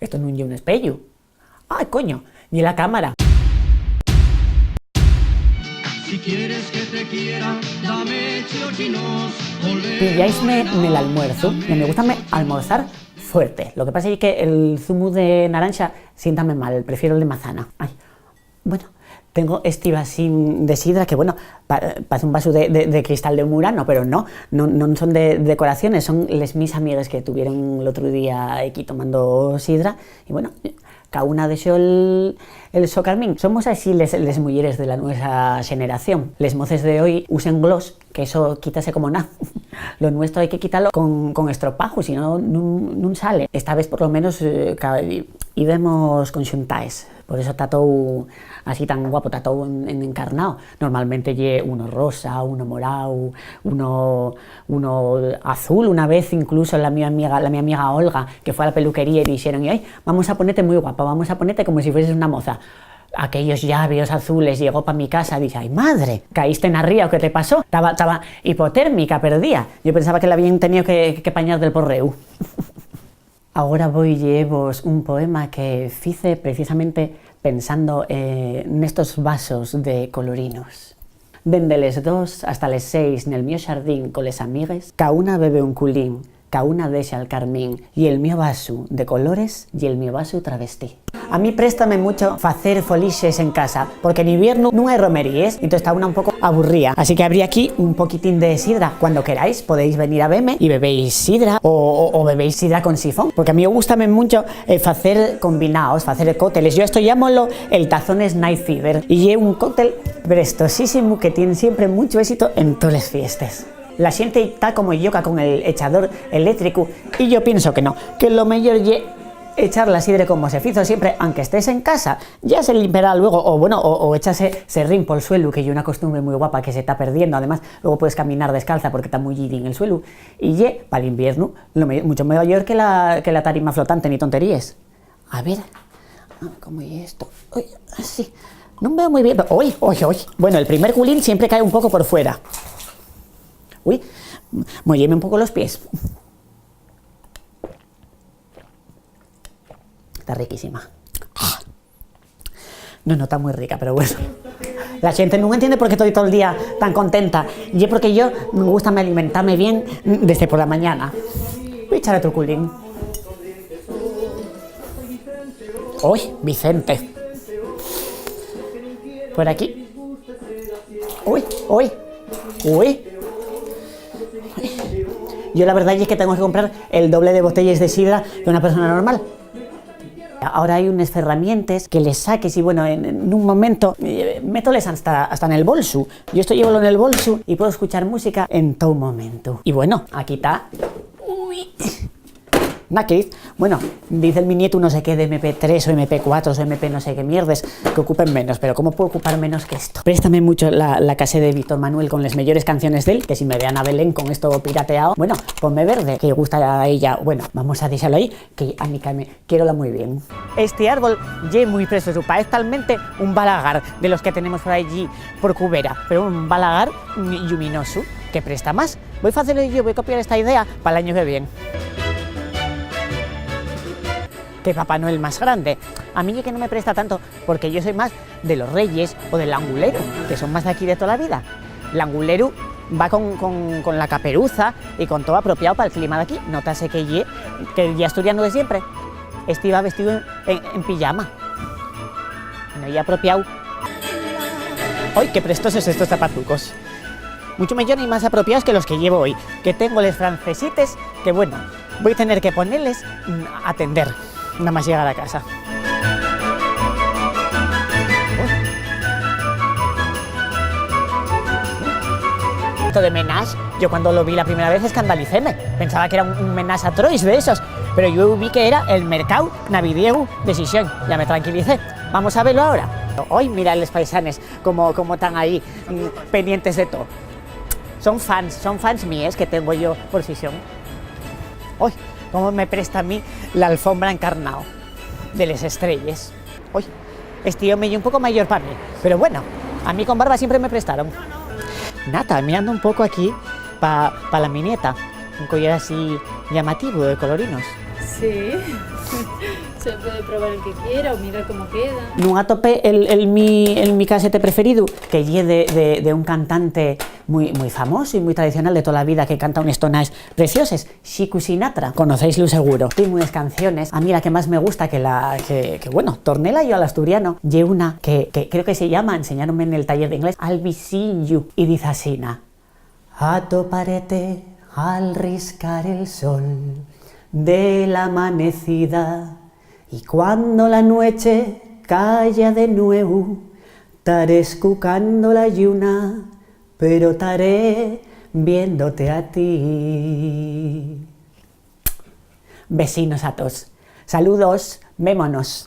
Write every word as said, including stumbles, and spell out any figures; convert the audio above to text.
Esto nun ye un espeyu. ¡Ay, coño! Ye la cámara. Si quieres que te quiera, dame chiochinos, olé. Pilláisme nel almuerzu. Y a mí gústame almorzar fuerte. Lo que pasa ye que el zumu de naranxa siéntame mal, prefiero el de mazana. Ay, bueno, tengo esti vasín de sidra que, bueno, pa-, parece un vasu de, de, de cristal de Murano, pero no, non, non son de decoraciones, son les mis amigues que tuvieron l'otru día equí tomando sidra. Y bueno, ca una dexó el, el so carmín. Somos así les, les muyeres de la nuesa xeneración. Les moces de hoy usen gloss, que eso quítase como ná. Lo nuestro hai que quitalo con, con estropajo, si no, nun, nun sale. Esta vez, por lo menos, eh, ca-, y, y vemos conxuntaes. Por eso ta tou así tan guapo, ta tou en, en encarnao. Normalmente ye uno rosa, uno morao, uno, uno azul. Una vez incluso la mi amiga, la mi amiga Olga, que fue a la peluquería y dixeron: "Ay, vamos a ponerte muy guapa, vamos a ponerte como si fueses una moza". Aquellos llabios azules, llegó pa mi casa, dice: "Ay, madre, caíste na ría o qué te pasó?". Taba, taba hipotérmica, perdía. Yo pensaba que la habían tenido que, que pañar del porreu. Agora voi lleevos un poema que fice precisamente pensando, eh, nestos vasos de colorinos. Dende les dos hasta les seis nel mio xardín coles amigues, ca una bebe un culín, ca una dexa el carmín, y el mio vasu de colores y el mio vasu travestí. A mí préstame mucho facer folixes en casa, porque n'hibiernu nun hai romeríes, entonces ta una un poco aburría. Así que abrí aquí un poquitín de sidra. Cuando queráis podéis venir a veme y bebéis sidra o, o, o bebéis sidra con sifón, porque a mí gústame mucho, eh, facer combinaos, facer cócteles. Yo esto llámolo el Tazones Night Fever, y ye un cóctel prestosísimu que tien siempre mucho éxito en toles fiestes. La xente ta como lloca con el echador eléctrico, y yo pienso que no, que lo meyor ye echar la sidre como se fizo siempre, anque estés en casa. Ya se limperá luego, o bueno, o, o échase serrín pol suelu, que ye una costumbre mui guapa que se ta perdiendo. Además, luego puedes caminar descalza porque ta mui llirín el suelu. Y ye, pal inviernu, lo me-, mucho meyor que la, que la tarima flotante, ni tonteríes. A ver, ah, ¿cómo ye esto? Ui, así. Nun veo mui bien. Ui, ui, ui. Bueno, el primer culín siempre cae un poco por fuera. Ui, molleme un poco los pies. Ta riquísima. No, no, ta mui rica, pero bueno. La xente nun entiende por qué toi tol día tan contenta. Ye porque yo gústame alimentame bien desde por la mañana. Voi echar otru culín. Ui, Vicente. Por aquí. Ui, ui, ui. Yo la verdá ye que tengo que comprar el doble de botelles de sidra que una persona normal. Ahora hai unes ferramientes que les saques y, bueno, en, en un momento, eh, métoles hasta, hasta nel bolsu. Yo esto llévolo nel bolsu y puedo escuchar música en tou momento. Y bueno, aquí ta. Ui. Naked. Bueno, dice el mi nietu no sé qué de M P tres o M P cuatro o M P no sé qué mierdes, que ocupen menos, pero ¿cómo puedo ocupar menos que esto? Préstame mucho la, la cassette de Víctor Manuel con les meyores canciones d'él, que si me ve Ana Belén con esto pirateao, bueno, ponme verde, que gusta a ella. Bueno, vamos a dexalo ahí, que a mí caeme, quiérola mui bien. Esti árbol ye mui presosu, paez talmente un balagar de los que tenemos por allí por Cubera, pero un balagar lluminosu, que presta más. Voi facelo yo, voi copiar esta idea pal año que vien. Qué Papá Noel más grande. A mí ye que no me presta tanto, porque yo soy más de los Reyes o del Anguleru, que son más d'aquí de tola vida. L'Anguleru va con, con, con la caperuza y con todo apropiao pal clima d'aquí. Nótase que ye, que ye asturianu de siempre. Esti va vestíu en, en, en pijama. No ye apropiao. ¡Ai, qué prestosos estos zapatucos! Mucho meyor y más apropiaos que los que llevo hoy, que tengo les francesites que, bueno, voi tener que poneles, mm, a tender, nada más llegar a casa. Esto de menage, yo cuando lo vi la primera vez escandalicéme. Pensaba que era un, un menage à trois de esos, pero yo vi que era el mercado navidiegu de Xixón. Ya me tranquilicé. Vamos a velo ahora. Hoy, mira les paisanes como, como tan ahí, mm, pendientes de todo. Son fans, son fans míes que tengo yo por Xixón. Hoy, cómo me presta a mí la alfombra encarnao de les estrelles. Hoy, esti home ye un poco mayor pa mí, pero bueno, a mí con barba siempre me prestaron. Nata, mirando un poco aquí pa, pa la mi nieta, un collar así llamativo de colorinos. Sí, se puede probar el que quiera o mirar cómo queda. Nun atopé el, el mi, el mi casete preferidu, que ye de, de, de un cantante mui, mui famosu y mui tradicional de tola vida, que canta unes tonaes precioses, Xicu Sinatra. Conocéislu seguro. Tien unes canciones, a mí la que más me gusta, que la que, que, bueno, tornéla yo al asturiano, ye una que, que creo que se llama, enseñáronme en el taller de inglés, I'll be seeing you, y diz asina: Atoparete al riscar el sol de la amanecida, y cuando la nueche caya de nuevo, taré escucando la lluna, pero taré viéndote a ti. Vecinos a todos. Saludos, vémonos.